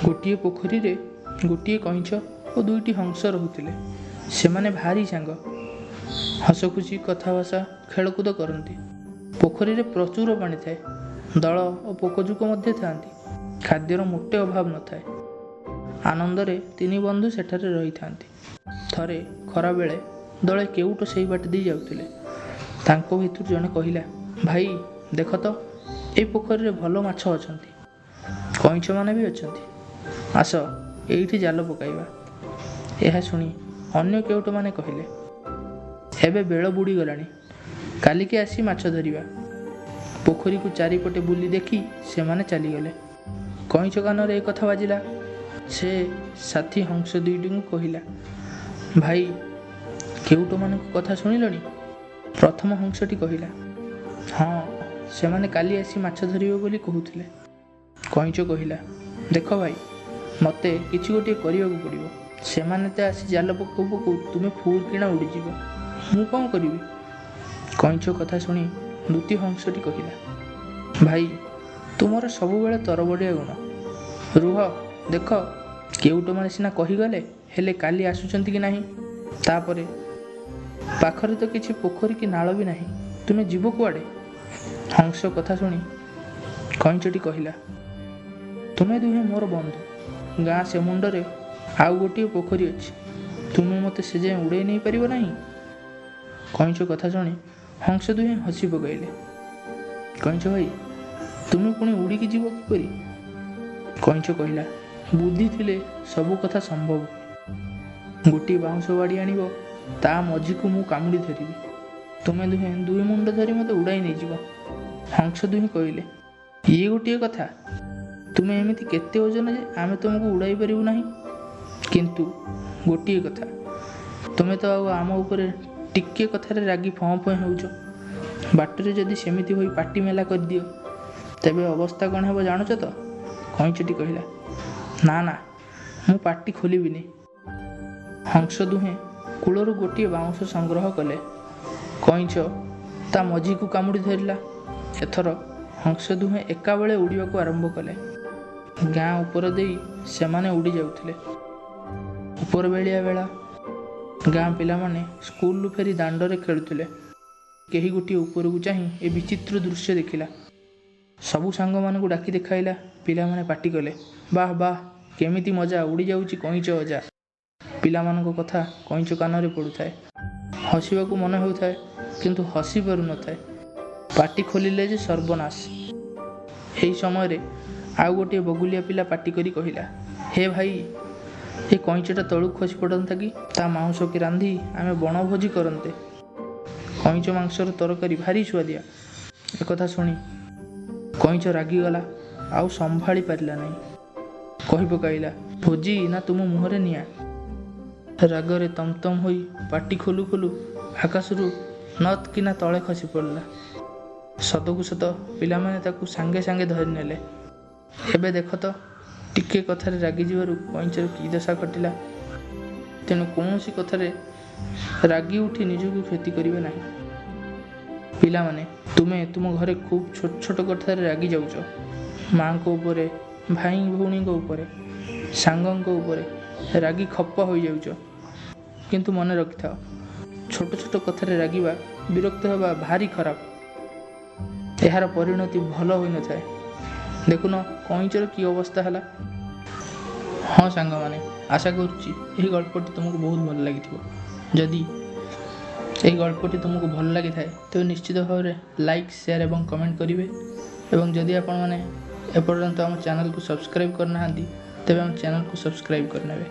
ଗୋଟିଏ ପୋଖରୀରେ ଗୋଟିଏ କଇଁଛ ଓ ଦୁଇଟି ହଂସ ରହୁଥିଲେ। ସେମାନେ ଭାରି ସାଙ୍ଗ। ହସଖୁସି, କଥାଭାଷା, ଖେଳକୁଦ କରନ୍ତି। ପୋଖରୀରେ ପ୍ରଚୁର ପାଣି ଥାଏ। ଦଳ ଓ ପୋକଜୋକ ମଧ୍ୟ ଥାଆନ୍ତି। ଖାଦ୍ୟର ମୋଟେ ଅଭାବ ନଥାଏ। ଆନନ୍ଦରେ ତିନି ବନ୍ଧୁ ସେଠାରେ ରହିଥାନ୍ତି। ଥରେ ଖରାବେଳେ ଦଳେ କେଉଟ ସେଇ ବାଟ ଦେଇ ଯାଉଥିଲେ। ତାଙ୍କ ଭିତରୁ ଜଣେ କହିଲା, "ଭାଇ, ଦେଖ ତ, ଏଇ ପୋଖରୀରେ ଭଲ ମାଛ ଅଛନ୍ତି, କଇଁଛମାନେ ବି ଅଛନ୍ତି। ଆସ, ଏଇଠି ଜାଲ ପକାଇବା।" ଏହା ଶୁଣି ଅନ୍ୟ କେଉଟମାନେ କହିଲେ, "ଏବେ ବେଳ ବୁଡ଼ିଗଲାଣି, କାଲିକି ଆସି ମାଛ ଧରିବା।" ପୋଖରୀକୁ ଚାରିପଟେ ବୁଲି ଦେଖି ସେମାନେ ଚାଲିଗଲେ। କଇଁଛ କାନରେ ଏ କଥା ବାଜିଲା। ସେ ସାଥୀ ହଂସ ଦୁଇଟିଙ୍କୁ କହିଲା, "ଭାଇ, କେଉଟମାନଙ୍କ କଥା ଶୁଣିଲଣି?" ପ୍ରଥମ ହଂସଟି କହିଲା, "ହଁ, ସେମାନେ କାଲି ଆସି ମାଛ ଧରିବେ ବୋଲି କହୁଥିଲେ।" କଇଁଛ କହିଲା, "ଦେଖ ଭାଇ, ମୋତେ କିଛି ଗୋଟିଏ କରିବାକୁ ପଡ଼ିବ। ସେମାନେ ତ ଆସି ଜାଲ ପକଉ ପକଉ ତୁମେ ଫୁର୍ କିନା ଉଡ଼ିଯିବ। ମୁଁ କ'ଣ କରିବି?" କଇଁଛ କଥା ଶୁଣି ଦ୍ୱିତୀୟ ହଂସଟି କହିଲା, "ଭାଇ, ତୁମର ସବୁବେଳେ ତରବରିଆ ଗୁଣ। ରୁହ, ଦେଖ, କେଉଟମାନେ ସିନା କହିଗଲେ, ହେଲେ କାଲି ଆସୁଛନ୍ତି କି ନାହିଁ? ତାପରେ ପାଖରେ ତ କିଛି ପୋଖରୀ କି ନାଳ ବି ନାହିଁ। ତୁମେ ଯିବ କୁଆଡ଼େ?" ହଂସ କଥା ଶୁଣି କଇଁଛଟି କହିଲା, "ତୁମେ ଦୁହେଁ ମୋର ବନ୍ଧୁ। ଗାଁ ସେମୁଣ୍ଡରେ ଆଉ ଗୋଟିଏ ପୋଖରୀ ଅଛି। ତୁମେ ମୋତେ ସେ ଯାଏଁ ଉଡ଼େଇ ନେଇପାରିବ ନାହିଁ?" କଇଁଛ କଥା ଶୁଣି ହଂସ ଦୁହେଁ ହସି ପକାଇଲେ। "କଇଁଛ ଭାଇ, ତୁମେ ପୁଣି ଉଡ଼ିକି ଯିବ କିପରି?" କଇଁଛ କହିଲା, "ବୁଦ୍ଧି ଥିଲେ ସବୁ କଥା ସମ୍ଭବ। ଗୋଟିଏ ବାଉଁଶ ବାଡ଼ି ଆଣିବ, ତା ମଝିକୁ ମୁଁ କାମୁଡ଼ି ଧରିବି। ତୁମେ ଦୁହେଁ ଦୁଇ ମୁଣ୍ଡ ଧରି ମୋତେ ଉଡ଼ାଇ ନେଇଯିବ।" ହଂସ ଦୁହେଁ କହିଲେ, "ଇଏ ଗୋଟିଏ କଥା? ତୁମେ ଏମିତି କେତେ ଓଜନ ଯେ ଆମେ ତୁମକୁ ଉଡ଼ାଇ ପାରିବୁ ନାହିଁ? କିନ୍ତୁ ଗୋଟିଏ କଥା, ତୁମେ ତ ଆଉ ଆମ ଉପରେ ଟିକିଏ କଥାରେ ରାଗି ଫଁ ଫଁ ହେଉଛ। ବାଟରେ ଯଦି ସେମିତି ହୋଇ ପାଟି ମେଲା କରିଦିଅ, ତେବେ ଅବସ୍ଥା କ'ଣ ହେବ ଜାଣୁଛ ତ?" କଇଁଛଟି କହିଲା, "ନା ନା, ମୁଁ ପାଟି ଖୋଲିବିନି।" ହଂସ ଦୁହେଁ କୂଳରୁ ଗୋଟିଏ ବାଉଁଶ ସଂଗ୍ରହ କଲେ। କଇଁଛ ତା ମଝିକୁ କାମୁଡ଼ି ଧରିଲା। ଏଥର ହଂସ ଦୁହେଁ ଏକାବେଳେ ଉଡ଼ିବାକୁ ଆରମ୍ଭ କଲେ। ଗାଁ ଉପର ଦେଇ ସେମାନେ ଉଡ଼ି ଯାଉଥିଲେ। ଉପର ବେଳିଆ ବେଳା। ଗାଁ ପିଲାମାନେ ସ୍କୁଲରୁ ଫେରି ଦାଣ୍ଡରେ ଖେଳୁଥିଲେ। କେହି ଗୋଟିଏ ଉପରକୁ ଚାହିଁ ଏ ବିଚିତ୍ର ଦୃଶ୍ୟ ଦେଖିଲା। ସବୁ ସାଙ୍ଗମାନଙ୍କୁ ଡାକି ଦେଖାଇଲା। ପିଲାମାନେ ପାଟି କଲେ, "ବାଃ ବାଃ, କେମିତି ମଜା, ଉଡ଼ିଯାଉଛି କଇଁଛ ଅଜା।" ପିଲାମାନଙ୍କ କଥା କଇଁଛ କାନରେ ପଡ଼ୁଥାଏ। ହସିବାକୁ ମନ ହେଉଥାଏ, କିନ୍ତୁ ହସି ପାରୁନଥାଏ। ପାଟି ଖୋଲିଲେ ଯେ ସର୍ବନାଶ। ଏହି ସମୟରେ ଆଉ ଗୋଟିଏ ବଗୁଲିଆ ପିଲା ପାଟି କରି କହିଲା, "ହେ ଭାଇ, ଏ କଇଁଛଟା ତଳକୁ ଖସି ପଡ଼ନ୍ତା କି? ତା ମାଉଁସକି ରାନ୍ଧି ଆମେ ବଣଭୋଜି କରନ୍ତେ। କଇଁଛ ମାଂସର ତରକାରୀ ଭାରି ସୁଆଦିଆ।" ଏକଥା ଶୁଣି କଇଁଛ ରାଗିଗଲା, ଆଉ ସମ୍ଭାଳି ପାରିଲା ନାହିଁ। କହି ପକାଇଲା, "ଭୋଜି ନା ତୁମ ମୁହଁରେ ନିଆଁ।" ରାଗରେ ତମତମ ହୋଇ ପାଟି ଖୋଲୁ ଖୋଲୁ ଆକାଶରୁ ନତ୍ କିନା ତଳେ ଖସି ପଡ଼ିଲା। ସତକୁ ସତ ପିଲାମାନେ ତାକୁ ସାଙ୍ଗେ ସାଙ୍ଗେ ଧରିନେଲେ। ଏବେ ଦେଖ ତ, ଟିକେ କଥାରେ ରାଗିଯିବାରୁ କଇଁଛର କି ଦଶା ଘଟିଲା। ତେଣୁ କୌଣସି କଥାରେ ରାଗି ଉଠି ନିଜକୁ କ୍ଷତି କରିବେ ନାହିଁ। ପିଲାମାନେ, ତୁମେ ତୁମ ଘରେ ଖୁବ୍ ଛୋଟ ଛୋଟ କଥାରେ ରାଗି ଯାଉଛ। ମାଙ୍କ ଉପରେ, ଭାଇ ଭଉଣୀଙ୍କ ଉପରେ, ସାଙ୍ଗଙ୍କ ଉପରେ ରାଗି ଖପ୍ପା ହୋଇଯାଉଛ। କିନ୍ତୁ ମନେ ରଖିଥାଅ, ଛୋଟ ଛୋଟ କଥାରେ ରାଗିବା, ବିରକ୍ତ ହେବା ଭାରି ଖରାପ। ଏହାର ପରିଣତି ଭଲ ହୋଇନଥାଏ। ଦେଖୁନ, କଇଁଚର କି ଅବସ୍ଥା ହେଲା। ହଁ ସାଙ୍ଗମାନେ, ଆଶା କରୁଛି ଏହି ଗଳ୍ପଟି ତୁମକୁ ବହୁତ ଭଲ ଲାଗିଥିବ। ଯଦି ଏହି ଗଳ୍ପଟି ତୁମକୁ ଭଲ ଲାଗିଥାଏ, ତେବେ ନିଶ୍ଚିତ ଭାବରେ ଲାଇକ୍, ସେୟାର ଏବଂ କମେଣ୍ଟ କରିବେ। ଏବଂ ଯଦି ଆପଣମାନେ ଏପର୍ଯ୍ୟନ୍ତ ଆମ ଚ୍ୟାନେଲକୁ ସବସ୍କ୍ରାଇବ୍ କରିନାହାନ୍ତି, ତେବେ ଆମ ଚ୍ୟାନେଲକୁ ସବସ୍କ୍ରାଇବ୍ କରିନେବେ।